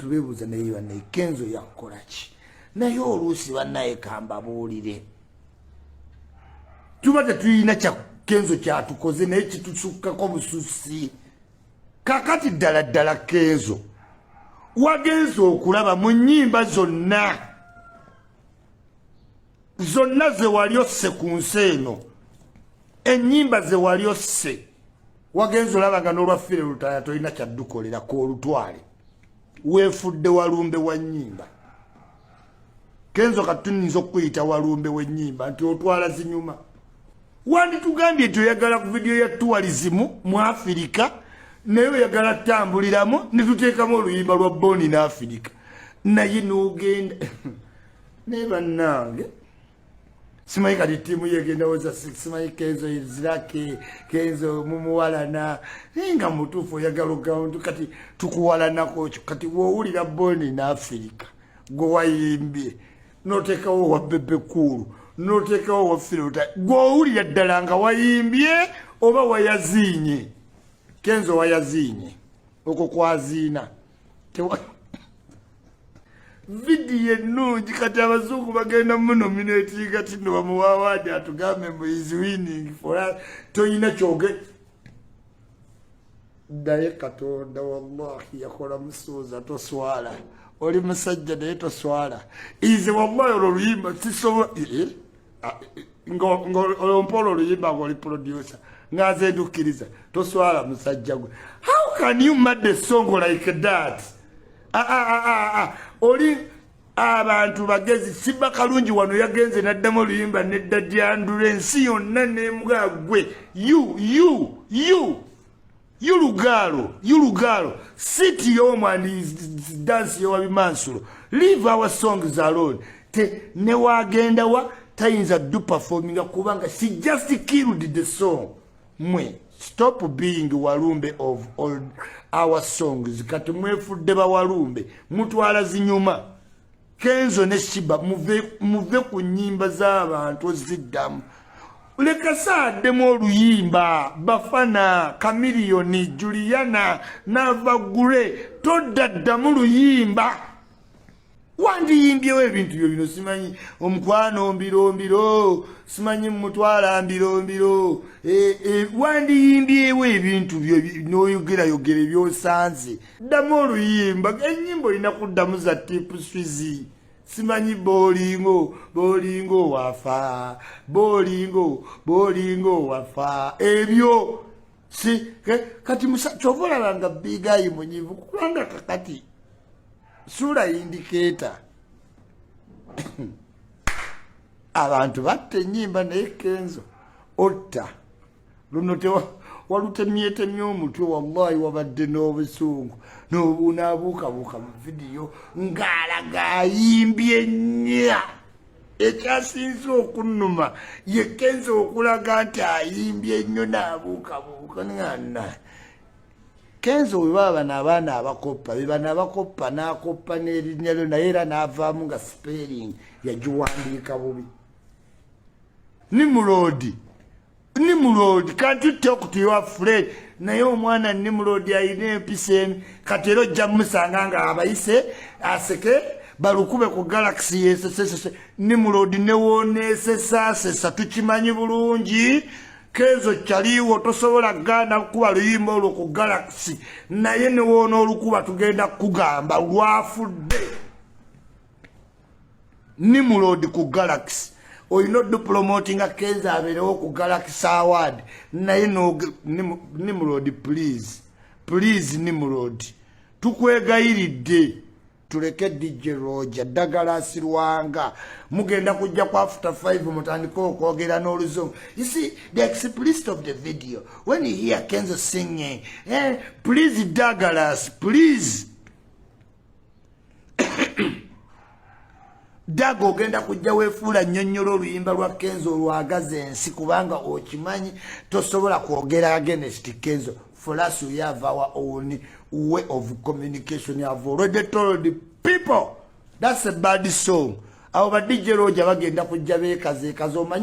Abantu beebuuza, naye bannaye, Kenzo yakukola ki? Naye oluusi, bannaye, kambabuulire, tuba tetulina kya Kenzo kyatukoze, naye kitusukkako bususi. Kakati ddala ddala, Kenzo, wagenza okulaba mu nnyimba zonna zonna ze wali osse ku nsi eno, ennyimba ze wali osse, wagenza olaba nga n'olwa Philly Lutaaya tolina kyaddukolerako olutwale. Weefudde walumbe wa nnyimba. Kenzo, katunyinza okukuyita walumbe w'ennyimba nti otwala zinyuma. Wanditugambye nti oyagala ku vidiyo ya tourism mu Afirika, naye oyagala tutambuliramu ne tuteekamu oluyimba lwa Born in Africa, naye n'ogenda. Naye bannange, simanyi kati ttiimu yegendawoza, simanyi Kenzo zirake, Kenzo mumuwalana, naye nga mutuufu oyagala ogamba kati tukuwalanako kyo. Kati woowulira Born in Africa gwe wayimbye, noteekawo wa Bebe Cool, noteekawo wa Philly Lutaaya, gw'owulira ddala nga wayimbye oba wayaziinye? Kenzo, wayaziinye, okwo kwaziina. Vidiyo ennungi, kati abazungu bagenda munominatinga tino bamuwa award, atugambe mbu is winning for us. Toyina kyoge, naye Katonda wallahi yakola musuuza. Toswala, oli musajja naye toswala. Ize wallahi olwo oluyimba sisobola ng'olompola oluyimba ng'oli producer nga nze ndukkiriza. Toswala, musajja gwe. How can you made a song like that? Ah, ah, ah, ah, ah. Oli abantu bagezi siba kalungi wano yagenze n'addamu oluyimba nedda dyandula ensi yonna n'embwa gwe. You, you, you, you lugaalo, you lugaalo, sit home and dance your bimansulo. Leave our songs alone. Te newagenda wa tayinza do performinga kubanga she just killed the song. Mwe stop being walumbe of all our songs. Kati mwefudde bawalumbe, mutwala zinyuma. Kenzo ne Sheebah, muve, muve ku nnyimba z'abantu oziddamu. Leka saaddemu oluyimba Bafana, Kamiliyoni, Juliana Navagure, toddaddamu luyimba. Wandiyimbyewo ebintu byo bino, simanyi omukwano mbirombiro, simanyi mutwala mbirombiro. E, e, wandiyimbyewo ebintu byo n'oyogerayogera ebyosanze. Ddamu oluyimba, ennyimba olina kuddamu za Tip Swizi, simanyi bolingo bolingo wafa, bolingo bolingo wafa, ebyo si kati kyova olaba nga Big Eye munyivu, kubanga kakati sula indicator abantu batta ennyimba. Naye Kenzo, otta luno walutemyetemye omutwe, wallahi wabadde n'obusungu n'obunabuukabuuka mu vidiyo ng'alaga ayimbye nnya. Ekyasinze okunnuma ye Kenzo okulaga nti ayimbye nnyo n'abuukabuuka ngana. Kenzo, bwe baba bano abaana abakoppa, be bano abakoppa, n'akoppa n'erinnya lyo, naye era n'avaamu nga spelling yagiwandiika bubi. Nimurodi, Nimurodi, can't you talk to your friend? Naye omwana Nimurodi ayina empisa emi. Kati era ojja mumusanga nga abayise aseke balukube ku Galaxy yesesesese. Nimurodi, newoneesesasesa, tukimanyi bulungi Kenzo kyaliwo, tosobola gaana kukuba luyimba olwo ku Galaxy, naye newoona olukuba tugenda kukugamba lwafudde. Nimurod, ku Galaxy olina odupromotinga Kenzo abeerewo ku Galaxy Award, naye Nimurod, please, please, Nimurod, tukwegayiridde tuleke DJ Roger Ddagala Lwanga. Mugenda kujja ku after 5 mutandike okwogera n'oluzungu. You see the explicit of the video when you hear Kenzo singing, eh, please Douglas, please Daga, ogenda kujja weefuula nnyonnyola oluyimba lwa Kenzo olwagaza ensi, kubanga okimanyi tosobola kwogera against Kenzo. For us, we have our own way of communication. Have already told the people that's a bad song. Abo ba DJ Roja bagenda kujja beekazeekaza, omanyi.